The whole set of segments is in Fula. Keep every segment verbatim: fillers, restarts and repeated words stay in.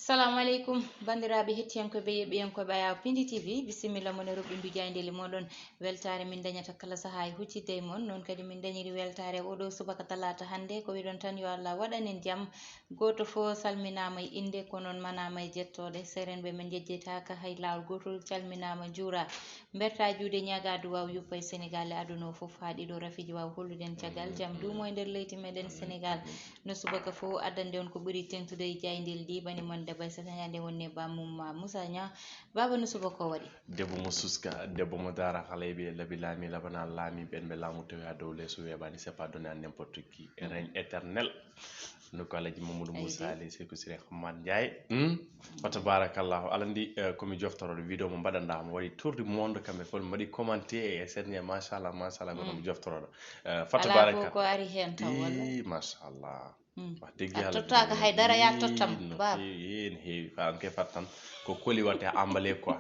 Salamu aleykum, banndiraaɓe hettiyankooɓe e yeɓɓiyankooɓe Ayaw Pindi T V, bisimilla mon e roɓɓindu jaayndeeli mooɗon. Weltaare min dañata kala sahaa e huccidde e mon, noon kadi min dañiri weltaare oɗo subaka talaata hannde. Ko wiɗon tan yo Allah waɗan en jam. Gooto fof salminaama e innde, ko noon manaama e jettooɗe. Seerenɓe men njejjetaaka hay laawol gootol, calminaama, njuuraa. Mbertaa juuɗe, ñaagaa duwaaw yuppa e Senegaal e aduna o fof, haa ɗiɗo rafiiji waaw hollude en caggal jam duumo e nder leydi meɗen Senegaal. No subaka fof addande on ko ɓuri teŋtude e jaayndeeli ɗi, bani mon debbo e sata ñande wonne ba mum ma Moussa Niang. Baaba, no subaka o waɗi? Debbo mo suska, debbo mo daara haleyɓe, labi laami, labana laami, ɓen ɓe laamu tawi haa dow leeso weeɓaani, c'est pas donné à n'importe qui. Règne éternel. No ko Alhaji Mamadou Moussa Ali, Seyku Siré Hammat Ndiaye. Hmm? Fa tabarakallahu. Ala ndi, eh, ko mi joftoroɗo vidéo mo mbaɗanɗa, mo waɗi tour du monde, kamɓe fof mo waɗi commenté e serne, machallah, machallah, kono mo joftoroɗo. Eh, fa tabarakallah. Ko ari heen taw, walla? Ii, machallah. Hmm. Wax dëgg A yàlla, tottaaka hay dara, yaa tottam, no baaba. Heewi, heewi, heewi. Fa an ke fattan. Ko koli watte ambale quoi.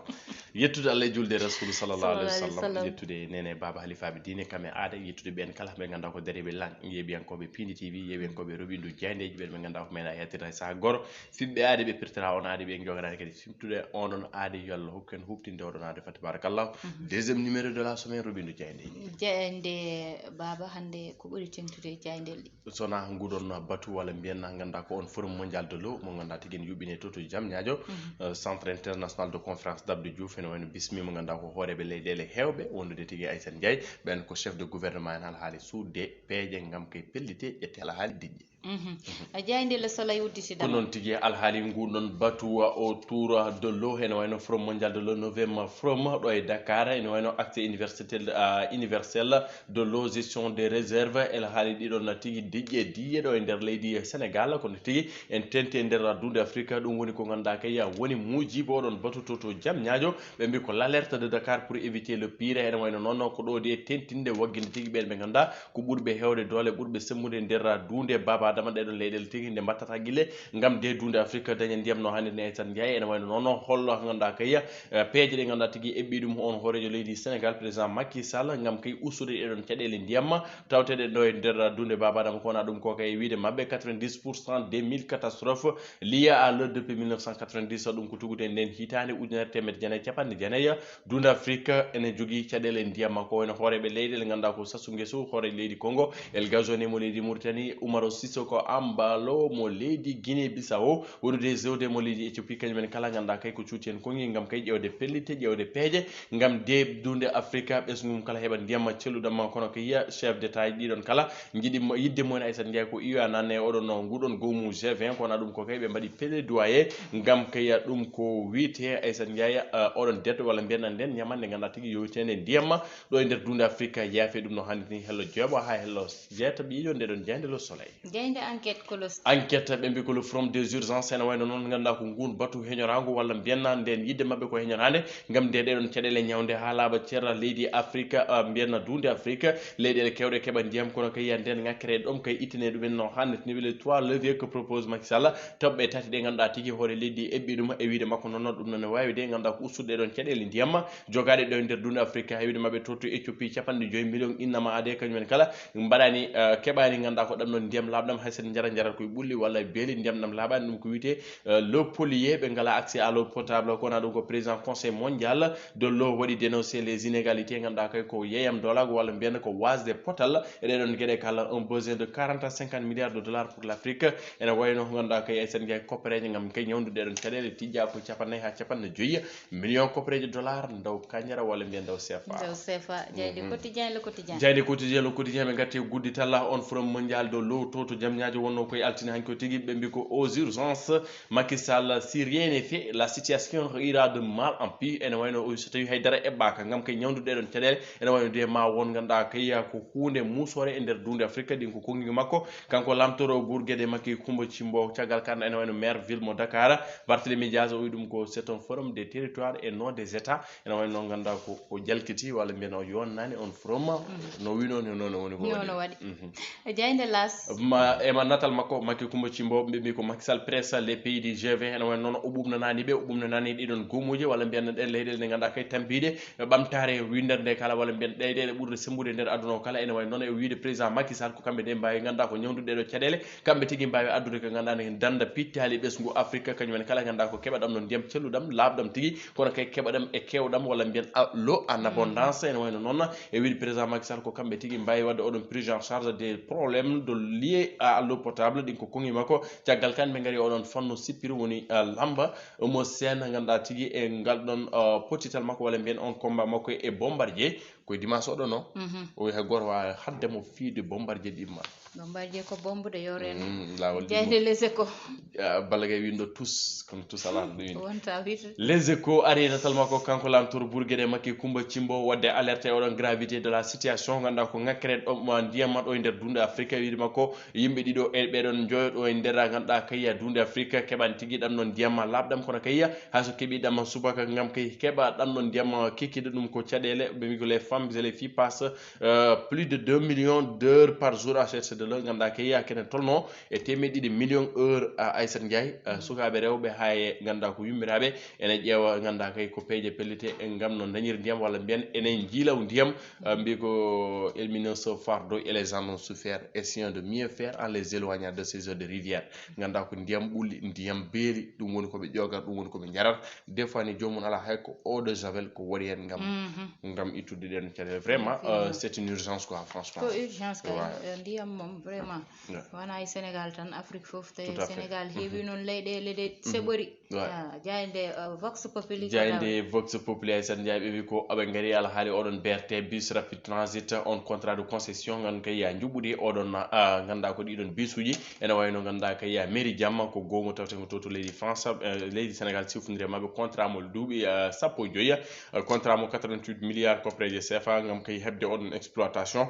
Yettude Allah e julde Rasulu sallallahu alayhi wa sallam, yettude nene baaba halifaaɓe diine, kam e aada, yettude ɓeen kala ɓe ngannduɗaa ko dareeɓe lan, yeeɓiyankooɓe Pindi T V, yeeɓiyankooɓe roɓindu jaayndeeji, ɓeen ɓe ngannduɗaa ko meeɗaa yettirde hay sahaa goro, fiɓɓe aade ɓe pirtira on aade, ɓe joganaade kadi fiɓtude on ɗon aade, yo Allah hokku en huɓtinde oɗon aade, fa tabarakallah. Mhm. Deuxième numéro de la semaine, roɓindu jaayndeeji. Jaaynde baaba, hannde ko ɓuri teŋtude e jaayndeeli ɗi? Sona nguɗon batu walla mbiyen na ngannduɗaa ko on forum mondial de l'eau mo ngannduɗaa tigi ene yuɓɓine to to Diamniadio, mhm, euh, centre international de conférence d'Abdou Diouf, ene wayno bismi mo ngannduɗaa ko hooreeɓe leyɗeele heewɓe wondude tigi Aissata Ndiaye, ɓen ko chef de gouvernement en alhaali suuɗde peeje ngam kay pellite ƴette alhaali diƴƴe. Mhm. A jaaynde Le Soleil udditi ko dama. Noon tigi alhaali nguɗon batu autour de l'eau, ene wayno forum mondial de l'eau, neuvième forum ɗo e Dakar, ene wayno accès universel, euh, universel de l'eau, gestion des réserves, ene haali ɗiɗon tigi diƴƴe diƴƴe ɗo e nder leydi Sénégal, kono tigi en tenti e nder duunde Afrique, ɗum woni ko ngannduɗaa kay woni muujibo oɗon batu to to Diamniadio, ɓe mbi ko l'alerte de Dakar pour éviter le pire, ene wayno noon ko ɗo de tentinde wagginde tigi ɓeen ɓe ngannduɗaa ko ɓurɓe heewde doole, ɓurɓe sembude e nder duunde baaba Adama, ɗeɗon leyɗeele tigi nde mbattata gille ngam de duunde Afrique daña ndiyam no hannirta ni. Aissata Ndiaye, ene wayno noon hollo ngannduɗaa kay, eh, peeje ɗe ngannduɗaa tigi eɓɓi ɗum on hooreejo leydi Sénégal, président Macky Sall, ngam kay ustude ɗeɗon caɗeele ndiyam tawteɗe ɗo e nder duunde baaba Adama, ko wona ɗum ko kay wiide maɓɓe quatre-vingt-dix pour cent des mille catastrophes liées à l'eau depuis mille neuf cent quatre-vingt-dix, ɗum ko tugude e nden hitaande ujunere teemedde jeenayi e capanɗe jeenayi. Duunde Afrique ene jogii caɗeele ndiyam, ko wayno hooreeɓe leyɗeele ngannduɗaa ko Sassou Nguesso, hooreejo leydi Congo, El Ghazouani mo leydi Mauritanie, Umaro Sissoco Embaló mo leydi Guinée Bissau, wondude e Zewde mo leydi Éthiopie, kañum en kala ngannduɗaa kay ko cuuti en konngi ngam kay ƴeewde pellite, ƴeewde peeje ngam de duunde Afrique ɓesngu mum kala heɓa ndiyam celluɗam, kono ko yiya chef d'État ji ɗiɗon kala njiɗi mo, yiɗde mumen Aissata Ndiaye ko U A nanne oɗon nguɗon goomu G vingt, ko wona ɗum ko kay ɓe mbaɗi plaidoyer ngam kay ɗum ko wiyetee Aissata Ndiaye, eh, oɗon deeto walla mbiyen nden ñamannde ngannduɗaa tigi yowiteende ndiyam ɗo e nder duunde Afrique, yaafe ɗum no hannirta ni, hello jeeɓo haa hello jeetaɓe ɗiɗo nde ɗon jaaynde Le Soleil. Jaaynde Enquête ko le... Enquête ɓe mbi ko le forum des urgences, ene wayno noon ngannduɗaa ko nguun batu heñoraango walla mbiyen na nden yiɗde maɓɓe ko heñoraande ngam de ɗeɗon caɗeele ñawnde haa laaɓa ceera leydi Afrique, ah, mbiyen na duunde Afrique, leyɗeele keewɗe keɓa ndiyam, kono kay yiya nden ŋakkere ɗom kay ittane ɗumen no hannirta ni. Les trois leviers que propose Macky Sall, toɓɓe tati ɗe ngannduɗaa tigi hoore leydi eɓɓi ɗum e wiide makko noon ɗum no waawi de ngannduɗaa ko ustude ɗon caɗeele ndiyam jogaaɗe ɗo e nder duunde Afrique, haa wiide maɓɓe to to Éthiopie capanɗe joyi million innama aade, kañum en kala mbaɗani, eh, keɓaani ngannduɗaa ko ɗam ɗon ndiyam laaɓɗam, hay sen njara njarat koye ɓulli walla beeli, ndiyam ɗam laaɓaani, ɗum ko wiyetee, eh, l'eau polluée, ɓe ngala accès à l'eau potable, ko wona ɗum ko président conseil mondial de l'eau waɗi dénoncer les inégalités, ngannduɗaa kay ko yeeyam doolaagu walla mbiyen ko waasde potal e ɗeɗon geɗe kala, un besoin de quarante à cinquante milliards de dollars pour l'Afrique, ene wayno ngannduɗaa kay Aissata Ndiaye koppereeje ngam kay ñawndude ɗeɗon caɗeele tijjaa ko capannayyi haa capanɗe joyi million koppereeje dollar ndaw kañara walla mbiyen ndaw C F A. Ndaw C F A, jaaynde quotidien, le quotidien. Jaaynde quotidien, le quotidien, ɓe ngatti guddi talla on forum mondial de l'eau to to Diamniadio wonno koye altine hanki o tigi, ɓe mbi ko aux urgences, Macky Sall, si rien n'est fait, la situation ira de mal en pis. Ene wayno o so tawi haydara eɓɓaaka ngam kay ñawndude ɗeɗon caɗeele, ene wayno de ma won ngannduɗaa kay ko huunde muusore e nder duunde Afrique, ɗin ko konngi makko. Kanko lamtoro guurgueɗe makki Kumba Cimbo, caggal kan ene wayno maire ville mo Dakar, Barthélémy Diaz, o wi ɗum ko c'est un forum des territoires et non des États. Ene wayno noon ngannduɗaa ko o jalkiti walla mbiyen o yonnani on forum. Mhm. No wino ni noon woni ko noon waɗi. Waɗi. Mhm. E jaaynde L'As. Ma E ma natal makko, Macky Coumba Thimbo, ɓe mbi ko Macky Sall presse les pays du G vingt, ene wayno noon o ɓuɓnanaani ɓe, o ɓuɓnanaani ɗiɗon goomuuje, walla mbiyen ɗen leyɗeele ɗe ngannduɗaa kay tampiiɗe ɓamtaare winndere nde kala, walla mbiyen leyɗeele ɓurɗe semmbude nder aduna o kala. Ene wayi noon e wiyde président Macky Sall, ko kamɓe nde mbaawi ngannduɗaa ko ñawndude ɗeɗo caɗeele, kamɓe tigi mbaawi addude ko ngannduɗaa ne danda pittaali ɓesngu Afrique, kañum en kala ngannduɗaa ko keɓaɗam no ndiyam celluɗam, laaɓɗam tigi, kono kay keɓaɗam e kewɗam, walla mbiyen a- l'eau en abondance. Ene wayno noon e wiyde président Macky Sall, ko kamɓe tigi mbaawi waɗde oɗon prise en charge des problèmes de liés à l'eau potable, ɗin ko koŋŋi makko. Caggal kan ɓe ngari oɗon fannu sippiri woni, ah, lamba Omo Sène, ngannduɗaa tigi e ngal ɗon, ah, pottital makko, walla mbiyen on combat makko e Bombardier, koye dimanche oɗon o. Mhm. O wi hay gooto waawa hadde mo fiyde Bombardier ɗimma. Bombardier ko bombude yo reen. Mm, laawol ɗimma. Jeyde Les Échos. Ah, Balla Gaye winndo tous, kono tous alaa ɗo winndi. Wonta wiyde. Les Échos ari e natal makko, kanko laamtoro Bourguédé, Macky Coumba Thimbo, waɗde alerte e oɗon gravité de la situation, ngannduɗaa ko ŋakkere ɗo, ma ndiyam ma ɗo e nder dunde Afrique, wiide makko yimɓe ɗiɗo e ɓeɗon njoyo ɗo e nder, ngannduɗaa kay ya dunde Afrique keɓan tigi ɗam ɗon ndiyam ma laaɓɗam, kono kay ya hay so keɓi ɗam subaka ngam kay keɓa ɗam ɗon ndiyam ma kikkiɗe, ɗum ko caɗeele, ɓe mbi ko les femmes et les filles passent, euh, plus de deux millions d'heures par jour à chercher de l'eau, ngannduɗaa kay ya kene tolno e teemeɗɗe ɗiɗi million heure, a Aissata Ndiaye, euh, sukaaɓe rewɓe haa e ngannduɗaa ko yummiraaɓe, ene ƴeewa ngannduɗaa kay ko peeje pellite e ngam no dañir ndiyam, walla mbiyen ene njiilaw ndiyam, euh, mbi ko: "Éliminer ce fardeau et les en ont souffert, essayons de mieux faire en les éloignant de ces eaux de rivière." Ngannduɗaa ko ndiyam ɓulli, ndiyam beeli, ɗum woni ko ɓe ƴoogata, ɗum woni ko ɓe njarat. Des fois ni joomum alaa hay ko eau de javel ko waɗi heen ngam, mhm, ngam ittude ɗen caɗeele. Vraiment, effectivement, euh, c'est une urgence quoi, franchement. Ko urgence kay. Ouais. Euh, ndiyam moom, vraiment. Ouais. Wonaa e Sénégal tan, Afrique fof tawi. Tout à fait. Sénégal heewi, mhm, noon leyɗeele ɗe, mhm, seɓori. Ouais. Ah, jaaynde, euh, Vox Populi ko jaaynde daw. Vox Populi, Aissata Ndiaye, ɓe wi ko aɓe ngari alhaali oɗon B R T, bus rapide transit, on contrat de concession, ngan kay ya njuɓɓudi oɗon, ah, ngannduɗaa ko ɗiɗon bisuji, ene wayno ngannduɗaa kay ya mairie jamma ko goomu tawtengo to, to leydi France, eh, leydi Sénégal sifondire maɓɓe contrat mo duuɓi, eh, sappo e joyya, eh, contrat mo quatre-vingt-huit milliards koppereje C F A ngam kay heɓde oɗon exploitation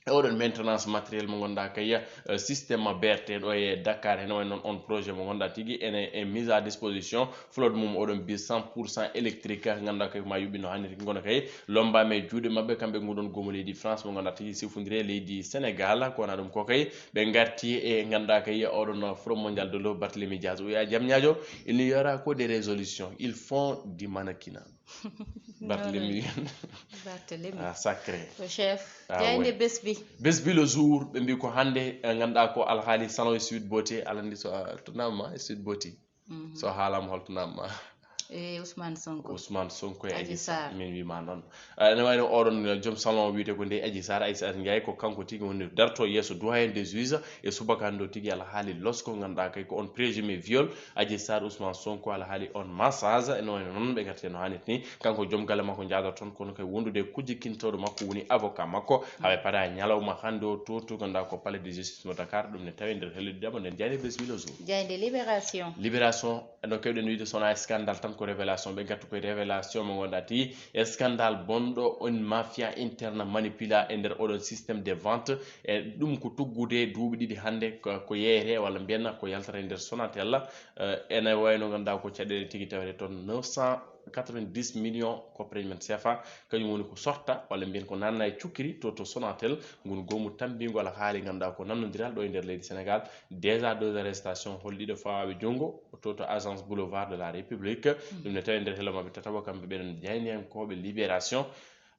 e oɗon maintenance matériel mo ngannduɗaa kay, eh, système B R T ɗo e Dakar. Ene wayi noon on projet mo ngannduɗaa tigi ene e mise à disposition flotte mum oɗon bus cent pour cent électrique, ngannduɗaa kay ko ma yuɓɓino hannde tigi, kono kay lombaama e juuɗe maɓɓe kamɓe ngun ɗon goomu leydi France mo ngannduɗaa tigi sifondire leydi Sénégal. Ko wona ɗum ko kay ɓe ngarti e ngannduɗaa kay oɗon Forum Mondial de l'eau, Barthélémy Dias o wiya jam ñaajo, il n'y aura que des résolutions, ils font du mannequinat. Barthélémy. Barthélémy. Ah, sacré. Ko chef. Ah, jaaynde oui. Bés bi. Bés bi le jour, ɓe mbi ko hannde, eh, ngannduɗaa ko alhaali salon e Sweet Beauté, alandi so a tunama e Sweet Beauté. Mhm. So haalama hol tunama. E Ousmane Sonko. Ousmane Sonko e Adji Adji Sarr. Sarr. Min wima noon. Eh, ene wayno oɗon, eh, joom salon o wiyete ko nde Adji Sarr, Aissata Ndiaye, ko kanko tigi woni darto yeeso doyen des juges e subaka hannde o tigi alhaali losko ngannduɗaa kay ko on présumé viol. Adji Sarr, Ousmane Sonko, alhaali on massage, ene wayno noon ɓe ngarti no hannirta ni. Kanko joom galle makko jaada toon, kono kay wondude e kujjikintooɗo makko woni avocat makko. Haɓe pada ñalawma hannde o to, to ngannduɗaa ko Palais de Justice mo Dakar, ɗum ne tawi nder hellude demo nden jaaynde Bés bi le jour. Jaaynde Libération. Libération, no kewɗen wiyde so wonaa scandale tan ko révélation, ɓe ngarti koye révélation mo ngannduɗaa tigi scandale bonɗo, on mafia interne manipula e nder oɗon système de vente. E ɗum ko tuggude duuɓi ɗiɗi hannde ko, ko yeeyete walla mbiyen ko yaltata e nder Sonatel. Eh, ene wayno ngannduɗaa ko caɗeele tigi tawete toon neuf cent quatre-vingt-dix millions koppereje men C F A, kañum woni ko sorta walla mbiyen ko nanna e cukkiri to, to Sonatel, ngun goomu tammbingu alhaali ngannduɗaa ko nannodiral ɗo e nder leydi Sénégal. Déjà deux arrestations hol ɗiɗo fawaaɓe junngo to, to agence Boulevard de la République. Mm. Ɗum ne tawi nder hello maɓɓe tataɓo kamɓe ɓeɗon jayniyankooɓe Libération.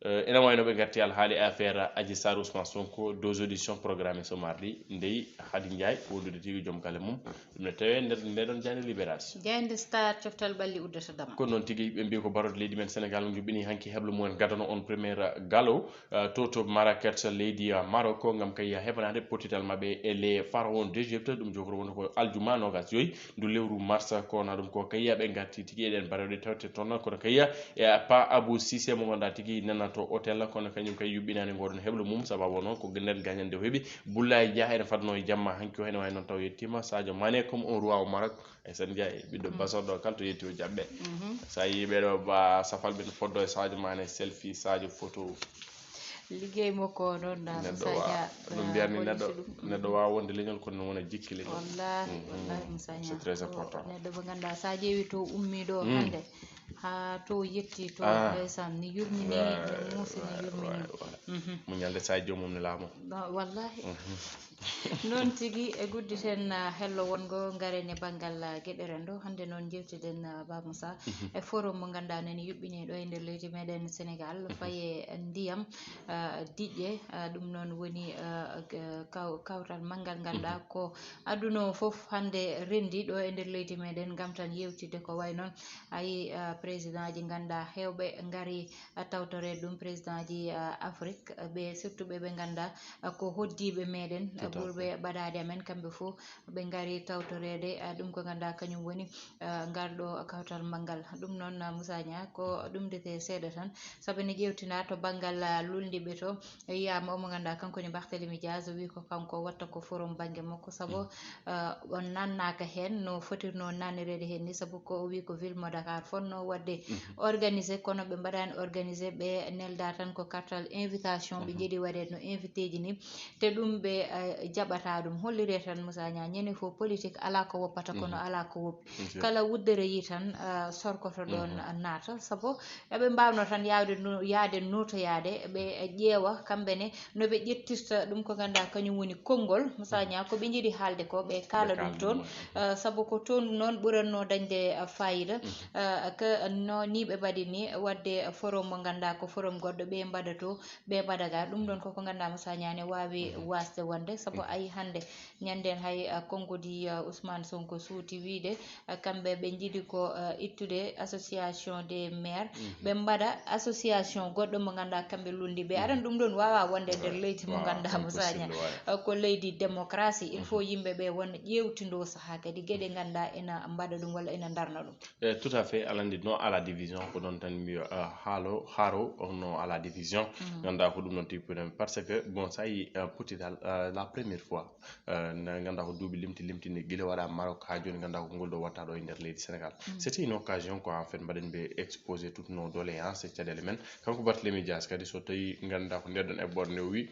Eh, ene wayno ɓe ngarti alhaali affaire Adji Sarr, Ousmane Sonko, deux auditions programmées ce mardi. Ndey Khady Ndiaye wondude tigi joom galle mum. Ɗum ne tawi nder nde ɗon jaaynde Libération. Jaaynde Star, coftal ɓalli uddata dama. Ko noon tigi, ɓe mbi ko barode leydi men Sénégal njuɓɓini hanki heblo mumen gadano on première galop, eh, to, to Marrakech leydi, eh, Maroc, ngam kay heɓanaade pottital maɓɓe e les pharaons d'Égypte. Ɗum jogoro wonde ko aljuma nogas joyi ndu lewru mars, ko na ɗum ko kay ɓe ngarti tigi eɗen barode tawte toon, kono kay e Pa Abou Cissé mo ngannduɗaa tigi nana to hôtel, kono kañum kay yuɓɓinaani ngoɗon heblo mum, sababu o noon ko nder gañande o heɓi. Boulaye Dia ene fadno e jamma hanki o, ene wayi noon taw yettima Sadio Mané comme un roi au Maroc. Aissata Ndiaye, ɓiɗɗo Basor ɗo kala to yetti o jaɓɓe. Mhm. Sa yii ɓeɗo ba safal ɓe foddo e Sadio Mané, selfie, Sadio photo. Liggey makko o noon, na Neɗɗo Moussa wa-, Dia, no mbiyatmi, ah, neɗɗo, hollifi ɗum. Neɗɗo wawa wonde leñol kono ne wona jikki leñol. Wallahi, mhm, wallahi Moussa Dia. C'est très important. Neɗɗo mo ngannduɗaa sa ƴeewi to ummi ɗo, mm, hannde, haa to yetti to, ah, ndeysaan, ni yurmini, ouais, ni muusi, ni, ouais, yurmini. Ouais, ouais. Mhm. Muñalde sa joomum ne laamo. Ba-, wallahi. Mhm. Noon tigi, e gudditen, ah, hello wongo ngaren e banngal, ah, geɗe renndo. Hannde noon njeewtiden, ah, Ba Moussa, e forum mo ngannduɗaa nani yuɓɓini ɗo e nder leydi meɗen Sénégal, faye ndiyam, ah, diƴƴe, ah, ɗum noon woni, ah, g-, kaw-, kawtal manngal ngannduɗaa ko aduna o fof hannde renndi ɗo e nder leydi meɗen ngam tan yewtidde ko wayi noon. A yii, ah, président ji ngannduɗaa heewɓe ngari, ah, tawtoreede ɗum, président ji, ah, Afrique, ah, ɓe surtout ɓe ɓe ngannduɗaa, ah, ko hoddiiɓe meɗen, ah, ɓurɓe ɓadaade amen, kamɓe fof ɓe ngari tawtoreede, ah, ɗum ko ngannduɗaa kañum woni, ah, ngal ɗo kawtal manngal. Ɗum noon, ah, Moussa Niang, ko ɗumdete seeɗa tan, sabu ne ƴeewtinaa to banngal, ah, lulndiiɓe to, e yiyaama omo ngannduɗaa kanko ne Barthélémy Dias, o wii ko kanko watta ko forum bannge makko, sabu, ah, on nannaaka heen no fotirnoo nannireede heen ni, sabu ko o wii ko ville mo Dakar fotnoo waɗde organisé, kono ɓe mbaɗaani organisé, ɓe nelda tan ko kartal invitation, ɓe njeɗi waɗeede no invité ji ni, te ɗum ɓe, eh, jaɓata ɗum. Holliree tan Moussa Niang, ñande fof politique alaa ko woppata, kono alaa ko woppi. Kala wuddere yii tan, eh, sorkoto ɗoon naata, sabu eɓe mbaawno tan yaawde no-, yaade nootoyaade, ɓe ƴeewa kamɓe ne no ɓe ƴettirta ɗum ko ngannduɗaa kañum woni konngol. Moussa Niang, ko ɓe njiɗi haalde ko, ɓe kaala ɗum toon, eh, sabu ko toon noon ɓuratnoo dañde, eh, faayiida. Eh, ko no ni ɓe mbaɗi ni, waɗde forum mo ngannduɗaa ko forum goɗɗo, ɓe mbaɗa to, ɓe mbaɗa ga. Ɗum ɗoon koko ngannduɗaa Moussa Niang ne waawi waasde wonde, sabu a yii hannde ñande hay, ah, konngudi, ah, Ousmane Sonko suuti wiyde, ah, kamɓe ɓe njiɗi ko, ah, ittude association des maires, ɓe mbaɗa association goɗɗo mo ngannduɗaa kamɓe lulndiiɓe. Aɗa anndi ɗum ɗoon waawaa wonde e nder leydi mo ngannduɗaa Moussa Niang, ah, ko leydi démocratie, il faut yimɓe ɓe won ƴeewtindoo sahaa kadi geɗe ngannduɗaa ena mbaɗa ɗum walla ena ndarna ɗum. Eh, tout à fait, aɗa anndi non à la division, ko ɗoon tan mi, ah, haalo, haaro, oh, non à la division. Ngannduɗaa ko ɗum ɗoon tigi problème. Parce que, bon, so a yii, ah, pottital, ah, la première fois, eh, na ngannduɗaa ko duuɓi limti limti ni gila waɗa Maroc haa jooni, ngannduɗaa ko ngol ɗo watta ɗo e nder leydi Sénégal. C'était une occasion quoi, en fait, mbaɗen ɓe exposé toutes nos doléances e caɗeele men. Kanko Barthélémy Dias kadi, so tawi ngannduɗaa ko nde ɗon eɓɓoore nde o wi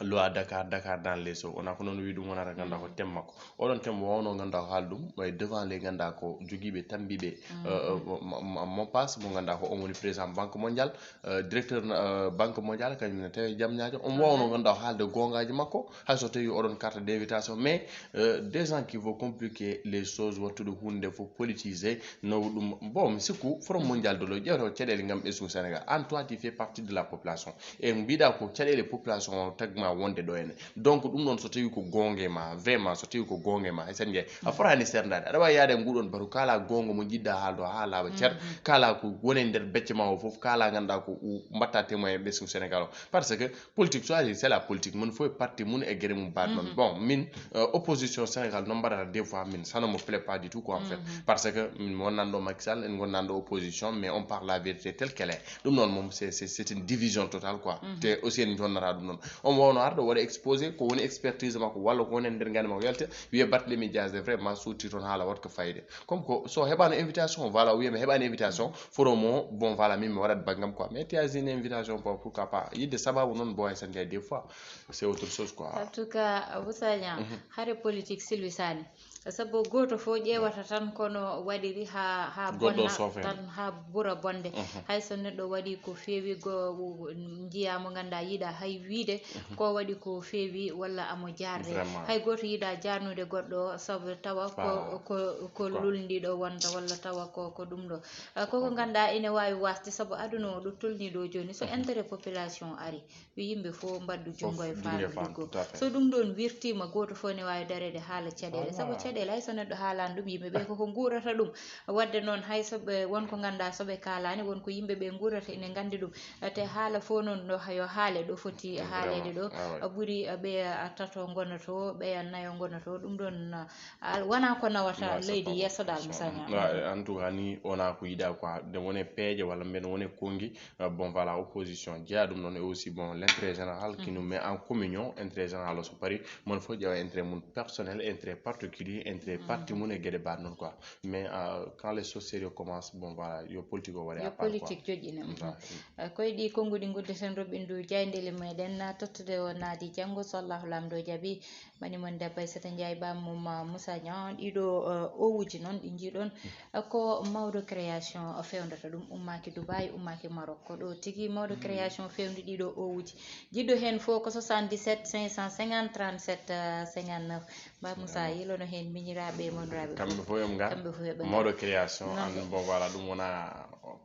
loi Dakar, Dakar dans les eaux. Wona ko noon o wi ɗum wonata ngannduɗaa ko thème makko. Oɗon thème wawno ngannduɗaa ko haali ɗum, mais devant les ngannduɗaa ko jogiiɓe tambiiɓe, eh, eh, mo, mo, mo, mo passe, mo ngannduɗaa ko on woni président Banque Mondiale, eh, directeur, eh, Banque Mondiale, kañum ne tawi jam ñaajo. On wawno ngannduɗaa ko haalde goongaaji makko, hay so tawi oɗon carte d'invitation, mais, eh, des gens qui vont compliquer les choses, wattude huunde fof politisé, no ɗum. Bon, mi sikku Forum Mondial de l'eau ƴeewta ko caɗeele ngam ɓesngu Sénégal. An, toi, tu fais partie de la population. E mbiɗa ko caɗeele population o tagma wonde ɗo ene. Donc, ɗum ɗon so tawi ko goonga e ma, vraiment, so tawi ko goonga e ma, hay sen jeey. A fotaani serndaade. Aɗa waawi yaade e nguɗon batu, kaala goonga mo njiɗɗa haalde o haa laaɓa cer, kaala ko woni e nder becce ma o fof, kaala ngannduɗaa ko u-, mbaɗta témoin e ɓesngu Sénégal o. Parce que politique, so ari, c'est la politique. Mon fof e parti mum e gere mum mbaɗ noon. Bon, min, euh, opposition Sénégal noon mbaɗata des fois, min, ça ne me plaît pas du tout, quoi, en fait. Parce que min, mi wonnan ɗo Macky Sall, en ngonnan ɗo opposition, mais on parle la vérité telle qu'elle est. Ɗum noon moom, c'est, c'est, c'est une division totale, quoi. Te aussi en jonnata ɗum noon. On wawno arde waɗa exposé, ko woni expertise makko, walla ko woni e nder ngandi makko, yalta, wiye Barthélémy Dias, de vraiment, suuti toon haala waɗa ko fayde. Comme ko, so heɓano invitation, voilà, o wiya mi heɓani invitation, forum o, bon, voilà, min mi waɗat banngam quoi. Mais te a sini invitation, bon, pourquoi pas? Yidde sababu noon, bon, hay sen jeey des fois, c'est autre chose quoi. En tout cas, Abou Sagna, hare politique silwisani. Sabu gooto fof ƴeewata tan kono waɗiri haa, haa bonna tan, haa ɓura bonde. Hay so neɗɗo waɗi ko feewi, go-, njiyaa mo ngannduɗaa yiɗa hay wiide ko waɗi ko feewi walla amo jaarde. Vraiment. Hay gooto yiɗa jaarnude goɗɗo sabu tawa ko, ko, ko lulndiiɗo wonta walla tawa ko, ko ɗum ɗo. Ah, koko ngannduɗaa ene waawi waasde sabu aduna o ɗo tolnii ɗo jooni. So intérêt population ari, yo yimɓe fof mbaɗdu junngo e faandu liggo. Tout à fait. So ɗum ɗoon wirtiima, gooto fof ne waawi dareede haala caɗeele. Sabu caɗeele, hay so neɗɗo haalaani ɗum, yimɓe ɓe koko nguurata ɗum. Waɗde noon, hay so ɓe won ko ngannduɗaa, so ɓe kaalaani, won ko yimɓe ɓe nguurata, ene nganndi ɗum. Te haala fof noon ɗo, yo haale ɗo foti haaleede ɗo. Vraiment, ah ouais. Ɓuri, ah, ɓe, ah, tato ngonoto, ɓe nayo ngonoto. Ɗum ɗoon, ah, wonaa ko nawata leydi yeeso dal, Moussa Niang. Ah, en tout cas, ni wonaa ko yiɗaa quoi. Nde wone peeje walla mbeɗa wone konngi, ah, bon, voilà, opposition jeyaa ɗum noon, et aussi, bon, l'intérêt général qui nous met en communion, intérêt général o so parii, mon fof ƴeewa intérêt mum personnel, intérêt particulier, Entre parti mum e gueɗe mbaɗ noon quoi. Mais euh, quand les choses sérieux commence, bon voilà, yo politique o waɗe yo à part quoi. Politique joƴƴina mhm. Voilà. Eh, koye ɗi konnguɗi nguddeten roɓɓindu jayndeli meɗen na tottude o naadi janngo so allahu lamɗo jaaɓi. Mani mon debba e sata ndiaye bam mum ah, moussa nian ɗiɗo eh, owuji noon ɗi jiiɗon eh, ko mawɗo création fewndata ɗum ummaki dubaï ummaki maroc ko ɗo tigi mawɗo création fewndi ɗiɗo owuji. Jiɗɗo heen fof ko soixante-dix-sept cinq cent cinquante trente-sept cinquante-neuf. Mba moussa yilono heen miñiraaɓe e moniraaɓe Kamɓe fof yoɓe ngar. Kamɓe fof yoɓe ngar. Mawɗo création Noon an de. Bon voilà, ɗum wona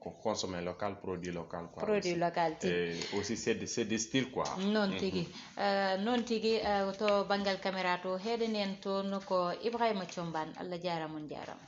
ko consommer local, produit local quoi. Produit Aussi. Local tigi. Et aussi c'est des, c'est des styles quoi. Noon tigi. Eh, noon tigi eh, to banngal caméra to heɗen en toon ko ibrahima comban allah jaarama on jaarama.